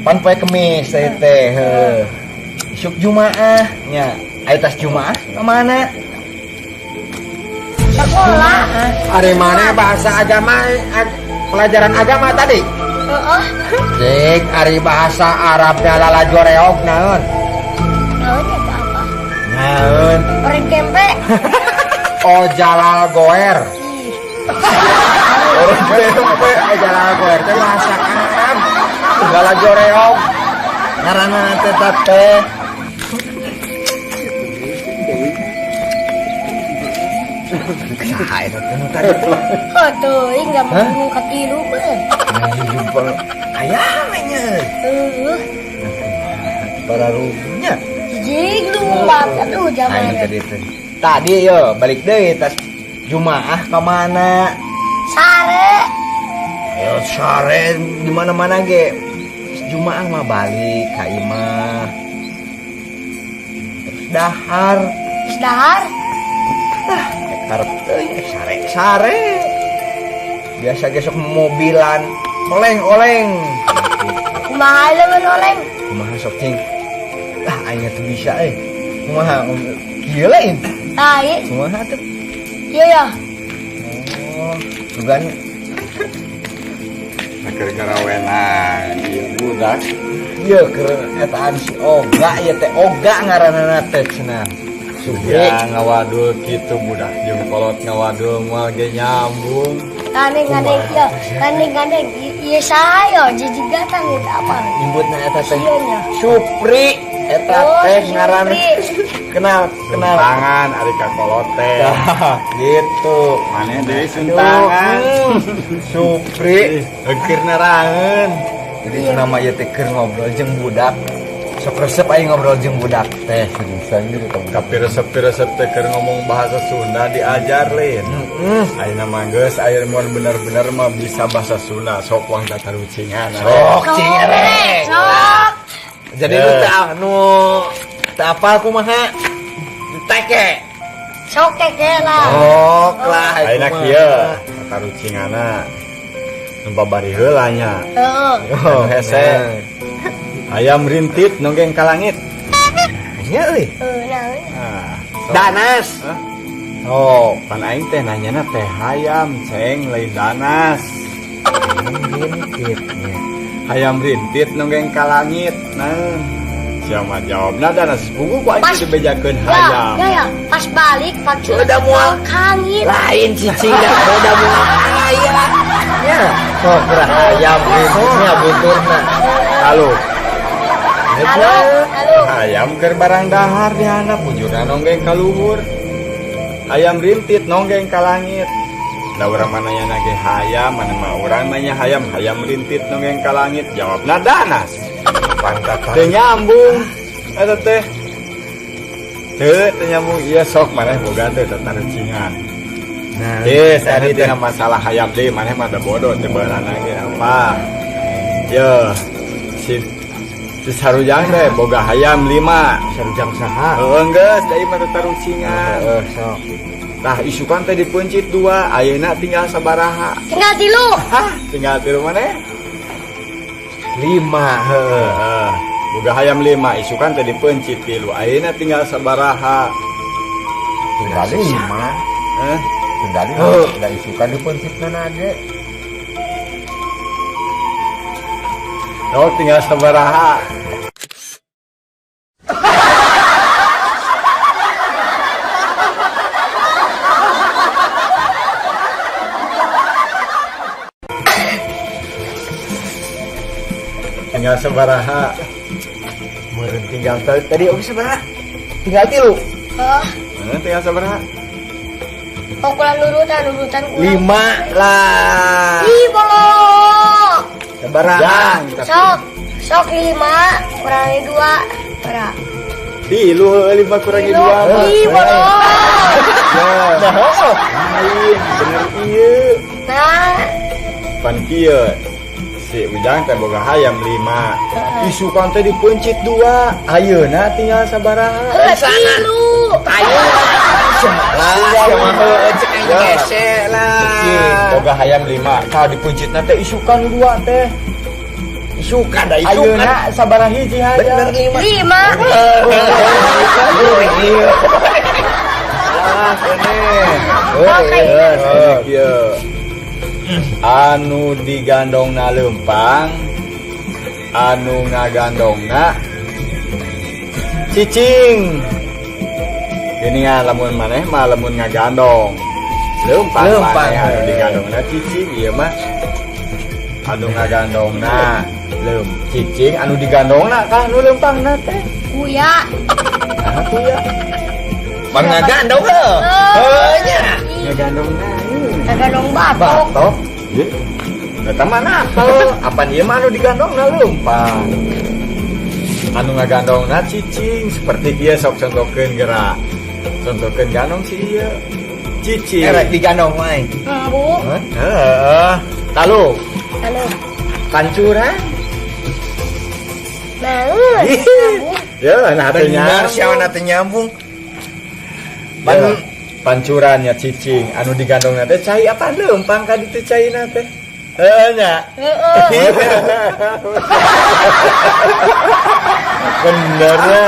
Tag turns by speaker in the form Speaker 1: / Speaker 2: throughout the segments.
Speaker 1: Pan poe Kemis teh teh, heuh. Isuk Jumaah nya. Aya tas Jumaah ka mana?
Speaker 2: Sekolah.
Speaker 3: Ari mana bahasa agama, pelajaran agama tadi?
Speaker 2: Heeh.
Speaker 3: Cik, ari bahasa Arabna lalajo reog naon?
Speaker 2: Naon eta apa?
Speaker 1: Naon?
Speaker 2: Orang tempe.
Speaker 3: Oh, jalal goer.
Speaker 2: Ih,
Speaker 1: Orang tempe.
Speaker 3: Oh, jalal goer teh bahasa Arab. Lalajo reog.
Speaker 1: Ngaranna teh teh. Saha eta teh nu tadi?
Speaker 2: Oh, teuing enggak
Speaker 1: Hah?
Speaker 2: mau katilu beuh.
Speaker 1: Aya nya.
Speaker 2: Heuh.
Speaker 1: Para rugunya.
Speaker 2: Jig lumpat atuh
Speaker 1: Aing
Speaker 2: zaman.
Speaker 1: tadi teh. Tadi yo balik deui tas Jumaah ka mana?
Speaker 2: Sare.
Speaker 1: Ayo sare di mana-mana ge. Jumaah mah balik ka imah. Terus dahar.
Speaker 2: Terus dahar.
Speaker 1: Karep teuing sare sare. Biasa ge sok mobilan oleng-oleng.
Speaker 2: Kumaha leungeun oleng?
Speaker 1: Kumaha sok cing? Ah aing teu bisa euy. Kumaha kieu lain?
Speaker 2: Tah, ieu.
Speaker 1: Kumaha tuh?
Speaker 2: Ieu ya.
Speaker 1: Oh, bukan.
Speaker 4: Keur garawenan ieu budak.
Speaker 1: Ieu keur etaan si Oga ieu teh, Oga ngaranna teh cenah. Supri.
Speaker 4: Ya ngawadul kitu budak jeung kolot ngawadul moal ge nyambung.
Speaker 2: Gandeng gandeng ieu, gandeng gandeng. Ieu saha yo jijigatan eta apa?
Speaker 1: Nyebutna eta teh.
Speaker 2: Sieun ya.
Speaker 1: Supri eta
Speaker 2: Oh,
Speaker 1: teh
Speaker 2: si
Speaker 1: ngaranna.
Speaker 2: Supri.
Speaker 1: Kenal, kenal.
Speaker 4: Tangan ari ka kolot teh.
Speaker 1: Gitu.
Speaker 4: Maneh deui suntangan.
Speaker 1: Supri.
Speaker 4: Heukeur nerangeun.
Speaker 1: Jadi itu nama ieu teh keur ngobrol jeung budak. Sok resep aing ngobrol jeung budak teh.
Speaker 3: Seriusan gitu kamu.
Speaker 4: Tapi resep-resep teh keur ngomong bahasa Sunda diajar lin.
Speaker 1: Heeh.
Speaker 4: Ayeuna mah geus aya mun bener-bener mah bisa bahasa Sunda sok wang tatarucingan.
Speaker 1: Sok cing erek.
Speaker 2: Sok.
Speaker 1: Jadi nu teh anu teu apal kumaha? Teke.
Speaker 2: Sok keke lah.
Speaker 1: Sok lah
Speaker 4: Ayeuna
Speaker 1: kumaha.
Speaker 4: kieu tatarucingana. Nu babari heula nya.
Speaker 2: Heeh.
Speaker 4: Nu hese. Ayam rintit nonggeng ka langit.
Speaker 1: Nya euy.
Speaker 2: Heuh, naon?
Speaker 4: Ah, sok.
Speaker 1: Danas.
Speaker 4: Hah?
Speaker 1: Oh,
Speaker 4: Pan aing teh nanyana teh hayam, ceng lain danas.
Speaker 1: rintit nya.
Speaker 4: Hayam rintit nonggeng ka langit. Nah, siapa jawabna danas pugu ku aing
Speaker 2: Pas-
Speaker 4: dibejakeun
Speaker 2: Ya,
Speaker 4: hayam.
Speaker 2: ya, ya. Pas balik pakai
Speaker 1: Udah mual.
Speaker 2: kangit.
Speaker 1: Lain cicing dah udah mual aya lah. Ya, sok geura hayam rintitnya buturna.
Speaker 4: Halo,
Speaker 2: Halo, halo.
Speaker 4: hayam keur barang dahar di handap bujurna nonggeng ka luhur. Hayam rintit nonggeng ka langit. Da urang mah nanya ge hayam, mana mah urang nanya hayam, hayam rintit nonggeng ka langit. Jawabna danas.
Speaker 3: Pantat.
Speaker 4: Teu nyambung eta teh. Teu teu nyambung ieu sok maneh boga teh tatarucingan.
Speaker 1: Nah,
Speaker 4: Yes, tadi tina masalah hayam deui maneh mah da bodoh teh baheulana ge apa. Ye, si si Sarujang teh boga hayam 5.
Speaker 1: Sarujang saha?
Speaker 4: Heueuh geus da ieu mah tatarucingan.
Speaker 1: Heeh, sok.
Speaker 4: Tah isukan teh dipeuncit 2, ayeuna tinggal sabaraha?
Speaker 2: Tinggal tilu.
Speaker 4: Hah, tinggal tilu maneh?
Speaker 1: 5 heueuh.
Speaker 4: Heeh. Boga hayam 5, isukan teh dipeuncit 3, ayeuna tinggal sabaraha?
Speaker 3: Tinggal 5.
Speaker 4: Heh.
Speaker 3: Tinggal 5. Da isukan dipeuncitna ge.
Speaker 4: Oh, tinggal sabaraha? Tinggal sabaraha?
Speaker 1: Meureun tinggal tadi oge sabaraha? Tinggal 3.
Speaker 2: Hah?
Speaker 4: Heeh, tinggal sabaraha?
Speaker 2: Oh, kurang urutan, urutan kurang.
Speaker 1: 5 lah.
Speaker 2: Ih, bolok.
Speaker 1: Sabaraha?
Speaker 4: Jang, tapi
Speaker 2: Sok, sok 5 kurangi 2. Berapa?
Speaker 4: Tilu heueuh 5 kurangi 2 mah.
Speaker 2: Ih, bolok.
Speaker 4: Ya,
Speaker 1: Nah, heueuh.
Speaker 4: lain bener ieu.
Speaker 2: Nah,
Speaker 4: Pan kieu. Si Ujang teh boga hayam 5. Isukan teh dipeuncit 2. Ayeuna tinggal sabaraha?
Speaker 2: heuh, tilu.
Speaker 1: Ayo. Lah, siapa heueuh cek aing
Speaker 4: Ya.
Speaker 1: hese lah.
Speaker 4: Cing, boga hayam 5. Tah dipeuncitna teh isukan 2 teh.
Speaker 1: Isukan da isukan.
Speaker 4: Ayeuna sabaraha hiji hayam?
Speaker 1: Bener 5.
Speaker 2: 5.
Speaker 4: Ah, kene. Ieu. Anu digandongna leumpang, anu ngagandongna cicing. Geuningan lamun maneh mah lamun ngagandong leumpang maneh anu digandongna cicing, ieu mah anu ngagandongna cicing, anu digandongna kah anu leumpangna teh?
Speaker 2: Kuya.
Speaker 4: Ah, kuya.
Speaker 1: Bang ngagandong heuh. Heuh nya.
Speaker 4: Ngagandongna.
Speaker 2: Ngagandong batok.
Speaker 4: Batok. Ye. Eta mah napel, apan ieu mah anu digandongna leumpang. Anu ngagandongna cicing seperti ieu sok contohkeun gerak. Contohkeun gandong si ieu. Cicing.
Speaker 1: Erek digandong wae.
Speaker 2: Embu.
Speaker 4: Heeh. Talu.
Speaker 2: Talu.
Speaker 1: Pancuran.
Speaker 2: Naon?
Speaker 4: Ya, nah teu
Speaker 1: Bener
Speaker 4: nyambung.
Speaker 1: sia teu nyambung.
Speaker 4: Pancurannya cicing anu digandongna teh cai apa leumpang ka ditu caina teh? Heuh nya.
Speaker 2: Heeh.
Speaker 4: Bener ya.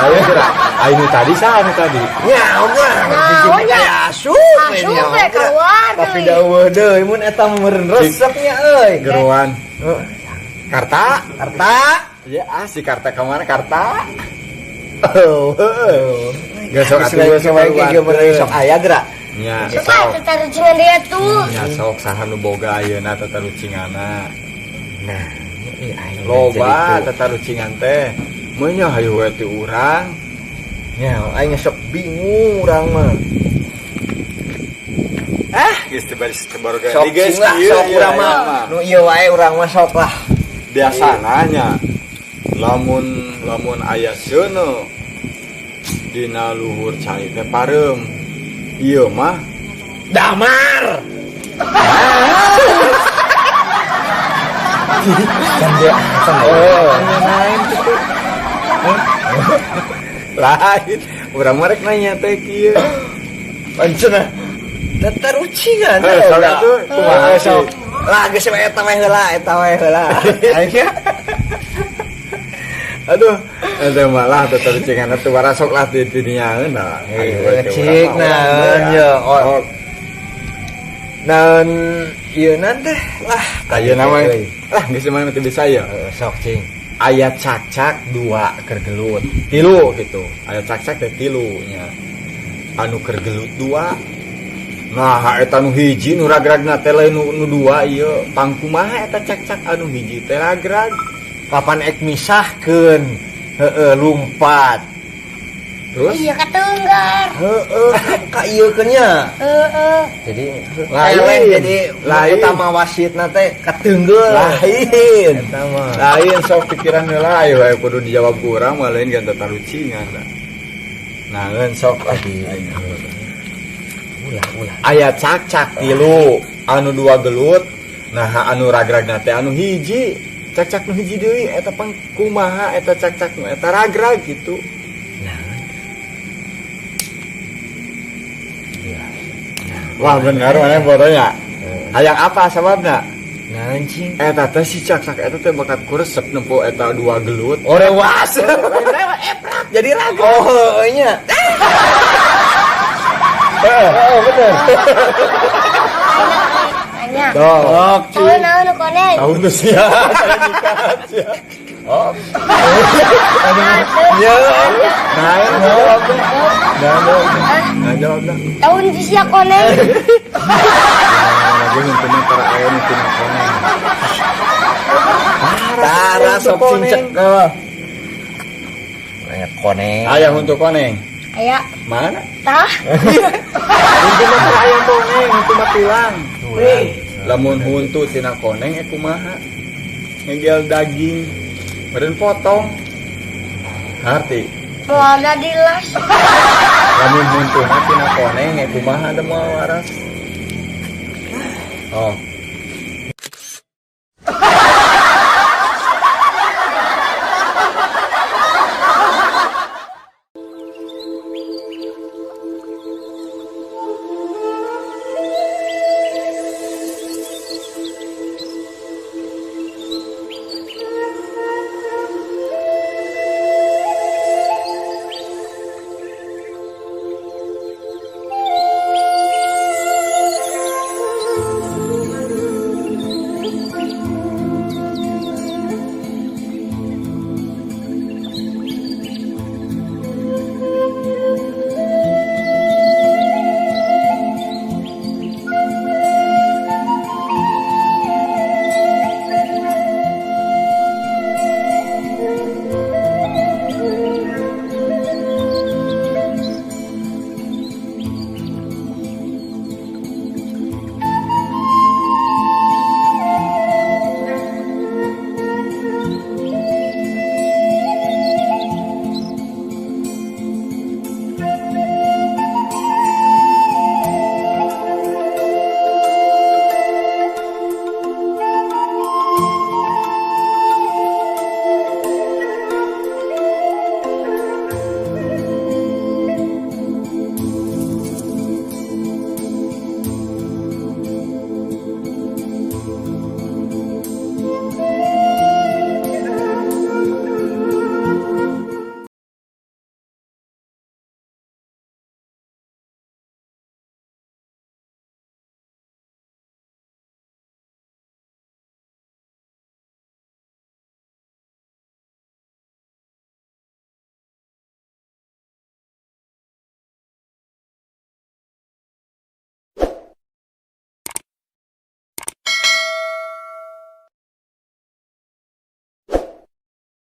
Speaker 4: Ayo gerak. Ayo tadi saha anu tadi?
Speaker 1: Nya urang.
Speaker 2: Naon nya?
Speaker 1: Asup
Speaker 2: Asup we keluar
Speaker 1: Tapi
Speaker 2: deui.
Speaker 1: da eueuh deui mun eta meureun resepnya euy.
Speaker 4: Geroan. Karta,
Speaker 1: Karta.
Speaker 4: Ya, ah si Karta kemana Karta? Oh, gak sok atuh
Speaker 1: Geus
Speaker 4: sok
Speaker 1: we sok aya gerak.
Speaker 4: Nya,
Speaker 2: Sok
Speaker 4: sok.
Speaker 2: tatarucingan dia tuh.
Speaker 4: Nya sok saha nu boga ayeuna tatarucinganna.
Speaker 1: Nah, ieu aing
Speaker 4: Loba tatarucingan teh. Mun nya hayu we ti urang.
Speaker 1: Nya, aing sok bingung urang mah.
Speaker 4: Ah, geus teu baris teu baroga.
Speaker 1: Sok cing lah, sok urang mah. Nu ieu wae urang mah sok lah.
Speaker 4: Biasana nya lamun lamun aya seuneu dina luhur cai teh pareum. Ieu mah
Speaker 1: Damar. Kan dia
Speaker 4: oh, lain gitu. Lain, urang mah rek nanya teh kieu.
Speaker 1: Pancen tatarucingan.
Speaker 4: Heh, sok atuh kumaha
Speaker 1: Sok. Lah geus we eta we heula, eta we heula. Aing
Speaker 4: Aduh, eta malah tatarucingan atuh warasok lah di dinyaeun lah.
Speaker 1: Cik naon ye. Oh. Naon ieu teh lah.
Speaker 4: Ayeuna mah lah geus mah teu bisa ya.
Speaker 1: Sok cing.
Speaker 4: Aya cak-cak dua keur gelut. Tilu gitu. Aya cak-cak teh tilu nya. Anu keur gelut dua. Nah, eta nu hiji nu ragragna teh lain nu dua ieu. Pangkumaha eta cak-cak anu hiji teh ragrag.
Speaker 1: Kapan ek misahkeun? Heeh, lumpat.
Speaker 4: Terus
Speaker 2: Iya katenggar.
Speaker 1: Heeh, ka ieu keun nya.
Speaker 2: Heeh.
Speaker 1: Jadi
Speaker 4: Lain.
Speaker 1: jadi
Speaker 4: Lain.
Speaker 1: eta mah wasitna teh katenggel.
Speaker 4: Lain.
Speaker 1: Eta mah.
Speaker 4: Lain sok pikiran heula ayo ayo kudu dijawab ku urang mah lain gan tatarucingan. Nah, ngeun sok
Speaker 1: Adi. Ulah ulah.
Speaker 4: Aya cak-cak tilu anu dua gelut. Nah, anu ragragna teh anu hiji. Cak-cak nu hiji deui eta pang kumaha eta cak-cak nu eta ragrag gitu.
Speaker 1: Nah.
Speaker 4: Wah, bener maneh fotonya. Hayang apa sababna?
Speaker 1: Naon cing?
Speaker 4: Eta teh si cak-cak eta teh bakat ku resep nempo eta dua gelut.
Speaker 1: Orewas.
Speaker 4: Jadi ragu.
Speaker 1: Oh, nya.
Speaker 4: Heeh, bener.
Speaker 2: Tanya.
Speaker 4: Sok,
Speaker 2: Tahun naon nu koneng?
Speaker 4: Tahun tuh sia. Saya Oh.
Speaker 1: Ya.
Speaker 4: Nah, jawab dah. Nah, jawab dah. Nah, jawab dah.
Speaker 2: Tahun di sia koneng.
Speaker 4: Lagi ngumpulin para aya nu tina koneng.
Speaker 1: Tara sok cincek. Aya koneng.
Speaker 4: Aya untuk koneng.
Speaker 2: Aya.
Speaker 4: Mana?
Speaker 2: Tah.
Speaker 4: Huntu mah tara aya koneng, huntu mah tulang. Lamun huntu tina koneng kumaha? Ngegel daging. Meureun potong. Harti.
Speaker 2: Moal da dilas.
Speaker 4: Lamun huntuna tina koneng kumaha da moal waras. Oh.